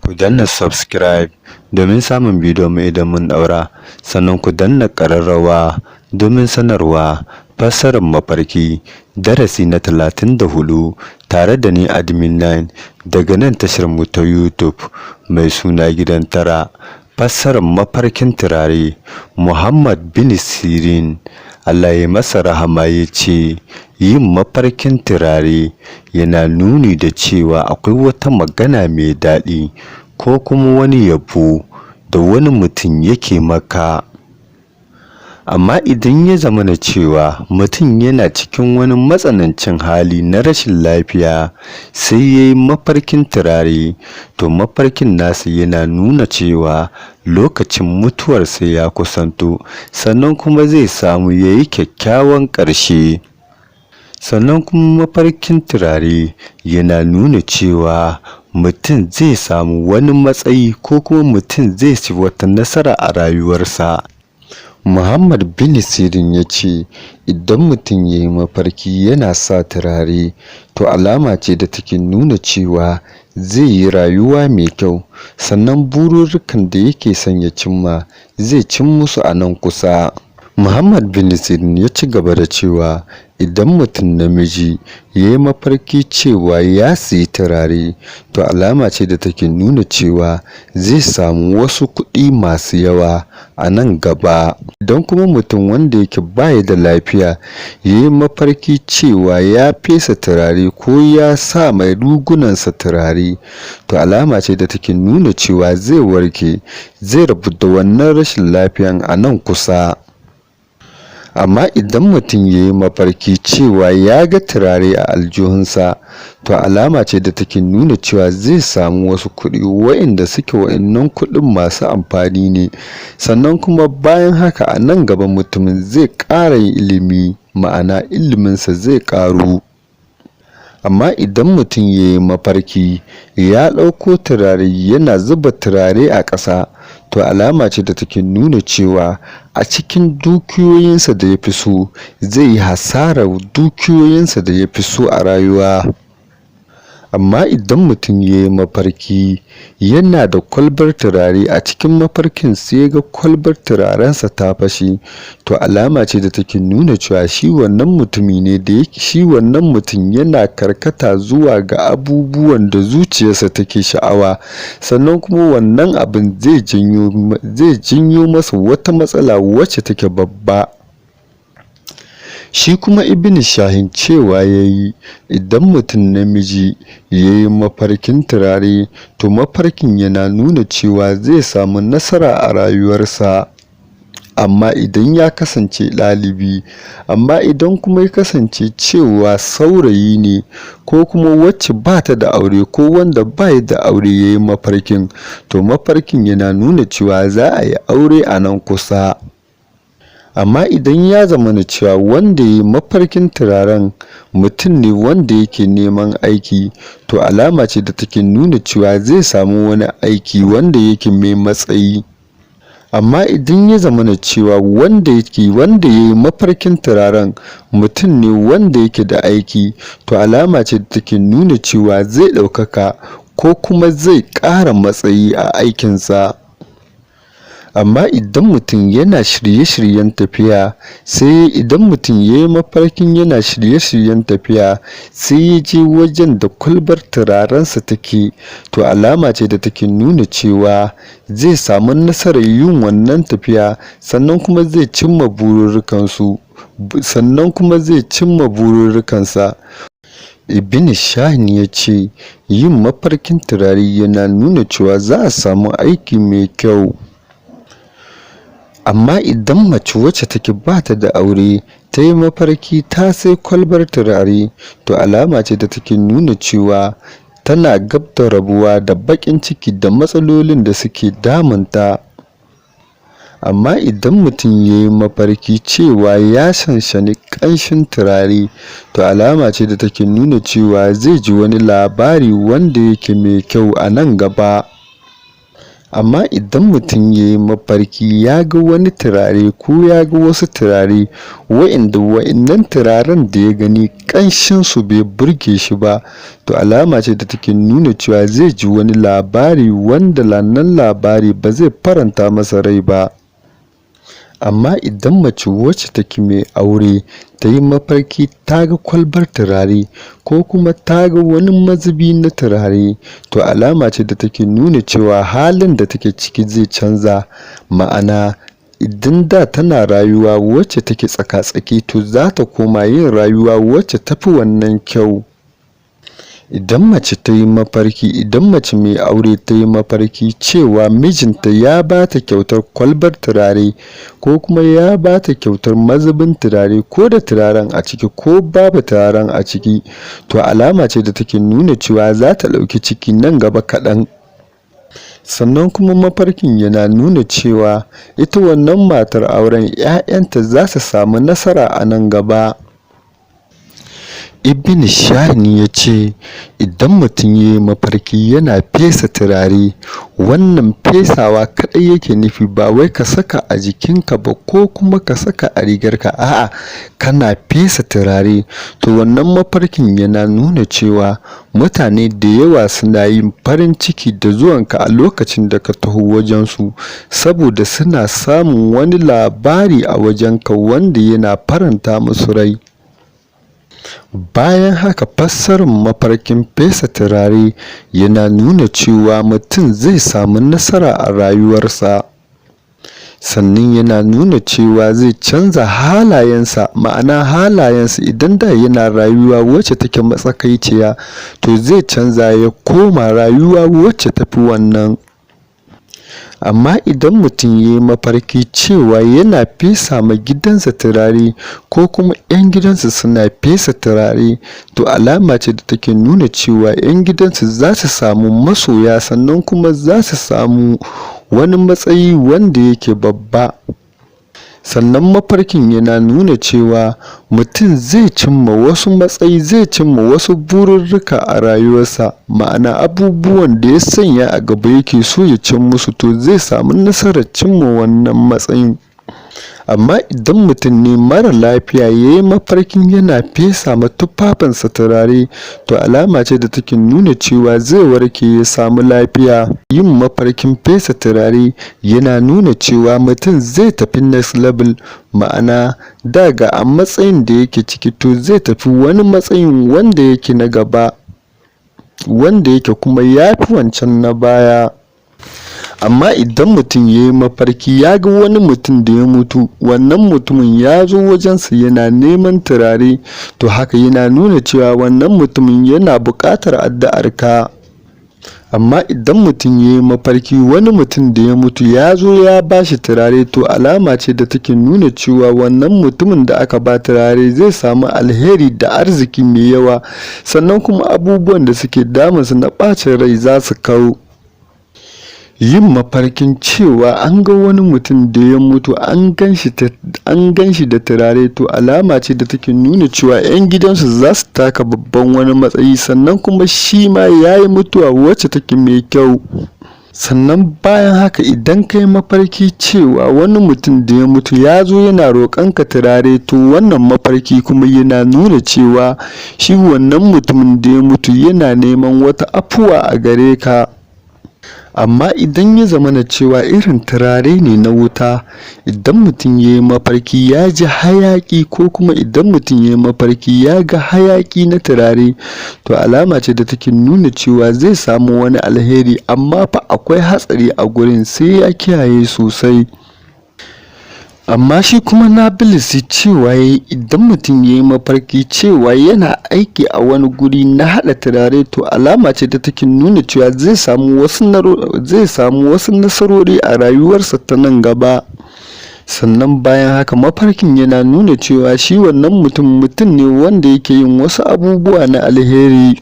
Ku danna subscribe domin samun bidiyon mu idan mun ɗaura, sannan ku danna ƙararrawa domin sanarwa. Fassarar mafarki darasi na 34 tare da ni Admin 9 daga nan tashar mu ta YouTube mai suna Gidan Tara. Fassarar mafarkin turare, Muhammad bin Sirin, Allah ya masa rahama, ya ce yin mafarkin turare yana nuni da cewa akwai wata magana mai daɗi ko kuma wani yabo da wani mutum yake maka. Amma idan ya zamana cewa mutum yana cikin wani matsanancin hali na rashin lafiya sai ya yi mafarkin turare, to mafarkin nasa yana nuna cewa lokacin mutuwarsa ya kusanto, sannan kuma zai samu ya yi kyakkyawan ƙarshe. Sannan kuma mafarkin turare yana nuna cewa mutum zai samu wani matsayi ko kuma mutum zai ci wata nasara a rayuwarsa. Muhammad bin Sirin ya ce idan mutum ya yi mafarki yana sa turare, to alama ce da take nuna cewa zai yi rayuwa mai kyau, sannan bururrukan da yake son ya cimma zai cim musu a nan kusa. Muhammad bin Sirin ya ci gaba da cewa idan mutum namiji ya yi mafarki cewa ya sayi turare, to alama ce da take nuna cewa zai samu wasu kuɗi masu yawa a nan gaba. Idan kuma mutum wanda yake baya da lafiya ya yi mafarki cewa ya fesa turare ko ya sa mai rigunansa turare, to alama ce da take nuna cewa zai warke, zai rabu da wannan rashin lafiyan a nan kusa. Amma idan mutum ya yi mafarki cewa ya ga turare a aljihunsa, to alama ce da take nuna cewa zai samu wasu kuɗi wa'inda suke wa'innan kuɗin masu amfani ne. Sannan kuma bayan haka a nan gaba mutumin zai ƙara yin ilimi, ma'ana iliminsa zai ƙaru. Amma idan mutum ya yi mafarki ya ɗauko turare yana zuba turare a ƙasa, to alama ce da take nuna cewa a cikin dukiyoyinsa da ya fi so zai yi hasarar dukiyoyinsa da ya fi so a rayuwa. Amma idan mutum ya yi mafarki yana da kwalbar turare, a cikin mafarkin sai ya ga kwalbar turarensa ta fashe, to alama ce da take nuna cewa shi wannan mutumi ne da yake shi wannan mutum yana karkata zuwa ga abubuwan da zuciyarsa take sha'awa, sannan kuma wannan abin zai janyo masa wata matsala wacce take babba. Shi kuma Ibn Shahin cewa ya yi idan mutum namiji ya yi mafarkin turare, to mafarkin yana nuna cewa zai samu nasara a rayuwarsa. Amma idan ya kasance ɗalibi, amma idan kuma ya kasance cewa saurayi ne ko kuma wacce ba ta da aure ko wanda ba ya da aure ya yi mafarkin, to mafarkin yana nuna cewa za a yi aure a nan kusa. Amma idan ya zamana cewa wanda ya yi mafarkin turaren mutum ne wanda yake neman aiki, to alama ce da take nuna cewa zai samu wani aiki wanda yake mai matsayi. Amma idan ya zamana cewa wanda ya yi mafarkin turaren mutum ne wanda yake da aiki, to alama ce da take nuna cewa zai ɗaukaka ko kuma zai ƙara matsayi a aikinsa. Amma idan mutum yana shirye-shiryen tafiya, sai idan mutum ya yi mafarkin yana shirye-shiryen tafiya sai ya je wajen da kwalbar turarensa take, to alama ce da take nuna cewa zai samu nasarar yin wannan tafiya, sannan kuma zai cimma bururrukansu, sannan kuma zai cimma bururrukansa. Ibn Shahin ya ce yin mafarkin turare yana nuna cewa za a samu aiki mai kyau. Amma idan mace wacce take ba ta da aure ta yi mafarki ta sai kwalbar turare, to alama ce da take nuna cewa tana gab da rabuwa da baƙin ciki da matsalolin da suke damunta. Amma idan mutum ya yi mafarki cewa ya shanshani ƙanshin turare, to alama ce da take nuna cewa zai ji wani labari wanda yake mai kyau a nan gaba. Amma idan mutum ya yi mafarki ya ga wani turare ko ya ga wasu turare wa'inda wa'innan turaren da ya gani ƙanshinsu bai burge shi ba, to alama ce da take nuna cewa zai ji wani labari wanda wannan labari ba zai faranta masa rai ba. Amma idan mace wacce take mai aure ta yi mafarki ta ga kwalbar turare ko kuma ta ga wani mazubi na turare, to alama ce da take nuna cewa halin da take ciki zai canza. Ma'ana, idan da tana rayuwa wacce take tsaka-tsaki, to za ta koma yin rayuwa wacce ta fi wannan kyau. Idan mace ta yi mafarki, idan mace mai aure ta yi mafarki cewa mijinta ya ba ta kyautar kwalbar turare ko kuma ya ba ta kyautar mazubin turare, ko da turaren a ciki ko babu turaren a ciki, to alama ce da take nuna cewa za ta ɗauki ciki nan gaba kaɗan. Sannan kuma mafarkin yana nuna cewa ita wannan matar auren 'ya'yanta za su samu nasara a nan gaba. Ibn Shahin ya ce, idan mutum ya yi mafarki yana fesa turare, wannan fesawa kaɗai yake nufi, ba wai ka saka a jikinka ba ko kuma ka saka a rigarka, a'a, kana fesa turare, to wannan mafarkin yana nuna cewa mutane da yawa suna yin farin ciki da zuwanka a lokacin da ka taho wajensu, saboda suna samun wani labari a wajenka wanda yana faranta musu rai. Bayan haka, fassarar mafarkin fesa turare yana nuna cewa mutum zai samu nasara a rayuwarsa. Sannan yana nuna cewa zai canza halayensa, ma'ana halayensa idan da yana rayuwa wacce take matsakaiciya, to zai canza ya koma rayuwa wacce ta fi wannan. Amma idan mutum ya yi mafarki cewa yana fesa ma gidansa turare ko kuma 'yan gidansa suna fesa turare, to alama ce da take nuna cewa 'yan gidansu za su samu masoya, sannan kuma za su samu wani matsayi wanda yake babba. Sannan mafarkin yana nuna cewa mutum zai cimma wasu matsayi, zai cimma wasu bururruka a rayuwarsa, ma'ana abubuwan da ya sanya a gaba yake so ya cim musu, to zai samu nasarar cimma wannan matsayin. Amma idan mutum ne mara lafiya ya yi mafarkin yana fesa ma tufafinsa turare, to alama ce da take nuna cewa zai warke ya samu lafiya. Yin mafarkin fesa turare yana nuna cewa mutum zai tafi next level, ma'ana daga a matsayin da yake ciki, to zai tafi wani matsayin wanda yake na gaba, wanda yake kuma ya fi wancan na baya. Amma idan mutum ya yi mafarki ya ga wani mutum da ya mutu, wannan mutumin ya zo wajensa yana neman turare, to haka yana nuna cewa wannan mutumin yana buƙatar addu'arka. Amma idan mutum ya yi mafarki wani mutum da ya mutu ya zo ya ba shi turare, to alama ce da take nuna cewa wannan mutumin da aka ba turare zai samu alheri da arziki mai yawa, sannan kuma abubuwan da suke damunsa na ɓacin rai za su kau. Yin mafarkin cewa an ga wani mutum da ya mutu an gan shi da turare, to alama ce da take nuna cewa 'yan gidansu za su taka babban wani matsayi, sannan kuma shi ma ya yi mutuwa wacce take mai kyau. Sannan bayan haka, idan ka yi mafarki cewa wani mutum da ya mutu ya zo yana roƙonka turare, to wannan mafarki kuma yana nuna cewa shi wannan mutumin da ya mutu yana neman wata afuwa a gare ka. Amma idan ya zamana cewa irin turare ne na wuta, idan mutum ya yi mafarki ya ji hayaƙi ko kuma idan mutum ya yi mafarki ya ga hayaƙi na turare, to alama ce da take nuna cewa zai samu wani alheri, amma fa akwai hatsari a gurin, sai ya kiyaye sosai. Amma shi kuma Nabilisi cewa ya yi idan mutum ya yi mafarki cewa yana aiki a wani guri na haɗa turare, to alama ce da take nuna cewa zai samu wasu nasarori a rayuwarsa ta nan gaba. Sannan bayan haka, mafarkin yana nuna cewa shi wannan mutum mutum ne wanda yake yin wasu abubuwa na alheri.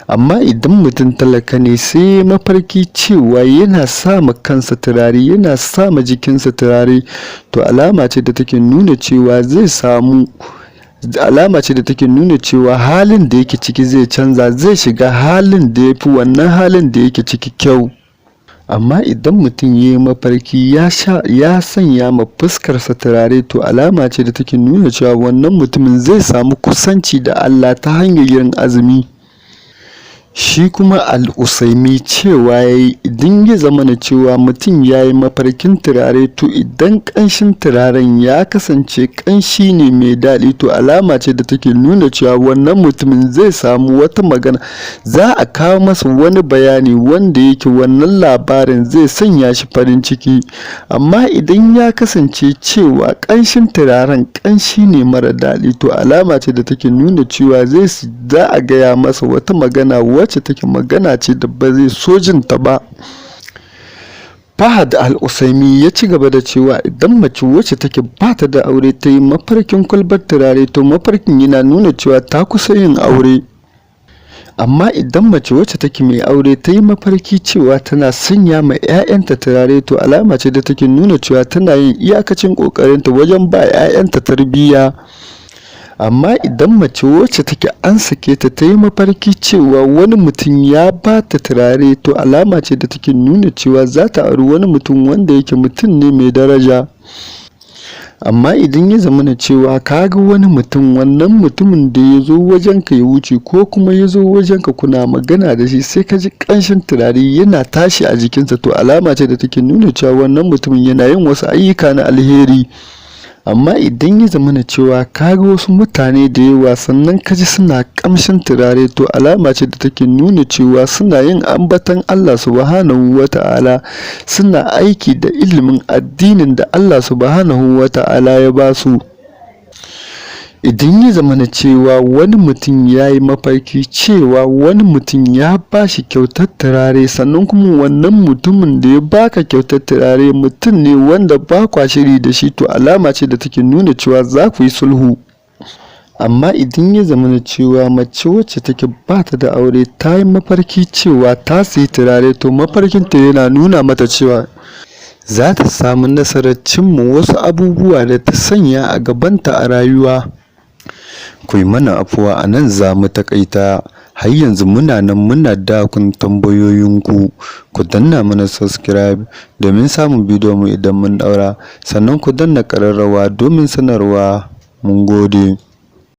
Amma idan mutum talaka ne sai mafarki cewa yana sa ma kansa turare, yana sa ma jikinsa turare, to alama ce da take nuna cewa zai samu, alama ce da take nuna cewa halin da yake ciki zai canza, zai shiga halin da ya fi wannan halin da yake ciki kyau. Amma idan mutum ya yi mafarki ya sanya ma fuskarsa turare, to alama ce da take nuna cewa wannan mutumin zai samu kusanci da Allah ta hanyar yin azumi. Shi kuma Al-Usaimi cewa ya yi, idan ya zamana cewa mutum ya yi mafarkin turare, to idan ƙanshin turaren ya kasance ƙanshi ne mai daɗi, to alama ce da take nuna cewa wannan mutumin zai samu wata magana, za a kawo masa wani bayani wanda yake wannan labarin zai sanya shi farin ciki. Amma idan ya kasance cewa ƙanshin turaren ƙanshi ne mara daɗi, to alama ce da take nuna cewa za a gaya masa wata magana wacce take magana ce da ba zai so jin ta ba. Fahad Al-Usaimi ya ci gaba da cewa idan mace wacce take ba ta da aure ta yi mafarkin kwalbar turare, to mafarkin yana nuna cewa ta kusa yin aure. Amma idan mace wacce take mai aure ta yi mafarki cewa tana sanya ma 'ya'yanta turare, to alama ce da take nuna cewa tana yin iyakacin ƙoƙarinta wajen ba 'ya'yanta tarbiyya. Amma idan mace wacce take an sake ta ta yi mafarki cewa wani mutum ya ba ta turare, to alama ce da take nuna cewa za ta auri wani mutum wanda yake mutum ne mai daraja. Amma idan ya zamana cewa ka ga wani mutum, wannan mutumin da ya zo wajenka ya wuce ko kuma ya zo wajenka kuna magana da shi, sai ka ji ƙanshin turare yana tashi a jikinsa, to alama ce da take nuna cewa wannan mutumin yana yin wasu ayyuka na alheri. Amma idan ya zamana cewa ka ga wasu mutane da yawa, sannan ka ji suna ƙamshin turare, to alama ce da take nuna cewa suna yin ambaton Allah Subhanahu wa Ta'ala, suna aiki da ilimin addinin da Allah Subhanahu wa Ta'ala ya ba su. Idan ya zamana cewa wani mutum ya yi mafarki cewa wani mutum ya ba shi kyautar turare, sannan kuma wannan mutumin da ya baka kyautar turare mutum ne wanda ba kwa shiri da shi, to alama ce da take nuna cewa za ku yi sulhu. Amma idan ya zamana cewa mace wacce take ba ta da aure ta yi mafarki cewa ta sayi turare, to mafarkinta yana nuna mata cewa za ta samu nasarar cimma wasu abubuwa da ta sanya a gabanta a rayuwa. Ku yi mana afuwa, a nan za mu taƙaita. Har yanzu muna nan muna dakon tambayoyinku. Ku danna mana subscribe domin samun bidiyon mu idan mun ɗaura, sannan ku danna ƙararrawa domin sanarwa. Mun gode.